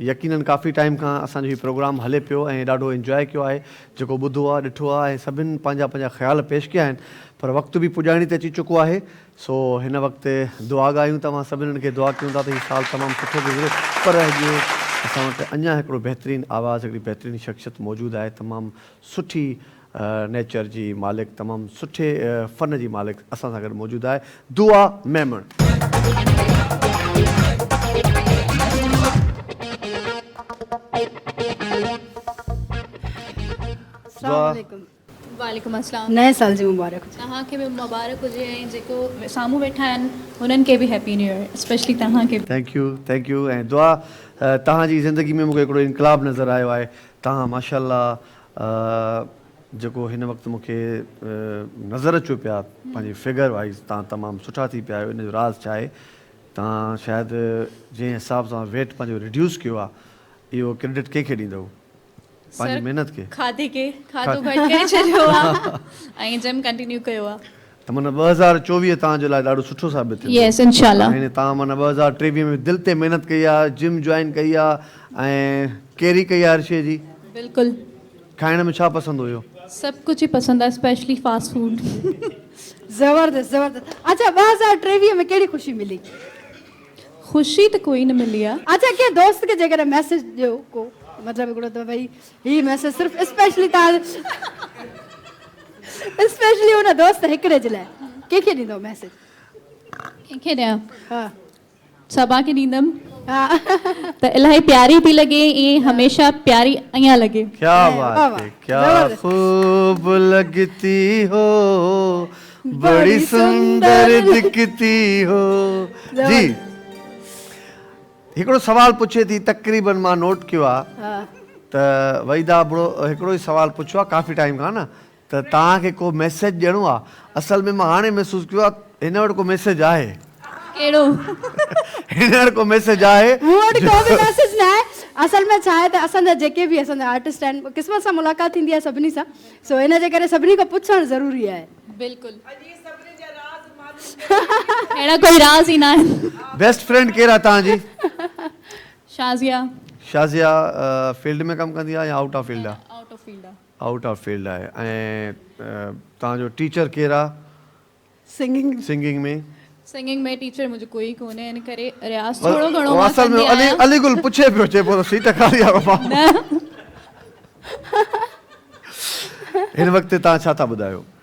يقينن ڪافي ٽائيم کان اسان جو هي پروگرام هلي پيو ۽ ڏاڍو انجواء ڪيو آهي جيڪو ٻڌو آهي ڏٺو آهي ۽ سڀن پنهنجا پنهنجا خيال پيش ڪيا آهن پر وقت به پڄاڻي تي اچي چڪو آهي سو هن وقت دعا ڳايون توهان سڀنن کي دعا ڪيون ٿا ته هي سال تمام سٺو گذري پر اڄ اسان وٽ اڃا هڪڙو بهترين آواز هڪڙي بهترين شخصيت موجود آهي تمام سٺي نيچر جي مالڪ تمام سٺي فن جي مالڪ اسان سان گڏ موجود آهي دعا ميمڻ. السلام عليڪم. وعليڪم السلام. نئين سال جي مبارڪ هجي. توهان کي به مبارڪ هجي ۽ جيڪو سامهون ويٺا آهن انهن کي به هيپي نيو ايئر اسپيشلي توهان کي به. Thank you thank you ۽ دعا توهان جي زندگي ۾ مونکي هڪڙو انقلاب نظر آيو آهي توهان ماشاءالله جيڪو هن وقت مون کي نظر اچو پيا پنهنجي فگر وائيز تان تمام سٺا ٿي پيا آهيو ان جو راز ڇا آهي تان شايد جنهن حساب سان ويٽ پنهنجو ريڊيوس ڪيو آهي اهو ڪريڊٽ ڪنهن کي ڏيندو پنهنجي محنت کي کاڌي کي کاڌو گهٽ ڪري ڇڏيو آهي ۽ جم ڪنٽينيو ڪيو آهي ته معنيٰ 2024 توهان جي لاء ڏاڍو سٺو ثابت ٿيندو. Yes انشاء الله. يعني توهان معنيٰ 2023 ۾ دل تي محنت ڪئي آ، جم جوائن ڪئي آ ۽ ڪيري ڪئي آ هر شيء جي. بلڪل. کائڻ ۾ ڇا پسند هيو؟ سڀ ڪجهه ئي پسند آ اسپيشلي فاسٽ فوڊ. زبردست زبردست اڇا 2023 ۾ ڪهڙي خوشي ملي؟ خوشي ته ڪوئي نه ملي آ. اڇا ڪنهن دوست کي جيڪڏهن ميسيج ڏيو ڪو مطلب هڪڙو ته ڀئي هي ميسيج صرف اسپيشلي توهان اسپيشلي ان دوست هڪڙي جي لاء ڪنهن کي ڏيندو ميسيج؟ ڪنهن کي ڏيان؟ ها صبا کي ڏيندم ها ته الاهي پياري ٿي لڳي ائين هميشه پياري اڃا لڳي. ڪيا بات هي ڪيا خوب لگتي هو بڙي سندر دکتي هو جي هڪڙو سوال پڇي ٿي تقريبن مان نوٽ ڪيو آ ته وحيده ابڙو هڪڙو ئي سوال پڇيو آ ڪافي ٽائيم کان نه ته توهان کي ڪو ميسيج ڏيڻو آ اصل ۾ مان هاڻي محسوس ڪيو آ هن وٽ ڪو ميسيج آهي. ڪهڙو؟ هن وٽ ڪو ميسيج آهي. مون وٽ ڪو به ميسيج نه آهي اصل ۾ ڇا آهي ته اسان جا جيڪي به اسان جا آرٽسٽ آهن قسمت سان ملاقات ٿيندي آهي سڀني سان سو ان جي ڪري سڀني کان پڇڻ ضروري آهي. بلڪل. اهڙا ڪوئي راز ئي ناهن. بيسٽ فرينڊ ڪير آ توهان جي؟ شازيا. شازيا فيلڊ ۾ ڪم ڪندي آ يا آئوٽ آف فيلڊ آ؟ آئوٽ آف فيلڊ آ. آئوٽ آف فيلڊ آهي ۽ توهان جو ٽيچر ڪير آ؟ Singing singing ۾. سنگنگ ۾ ٽيچر منهنجو ڪوئي ڪونهي ان ڪري رياض ٿورو گهڻو مان اصل ۾ ڪندي آهيان. علي گل پڇي پيو چئي پيو ته سيٽ خالي آ بابا. نه. هن وقت توهان ڇا ٿا ٻڌايو؟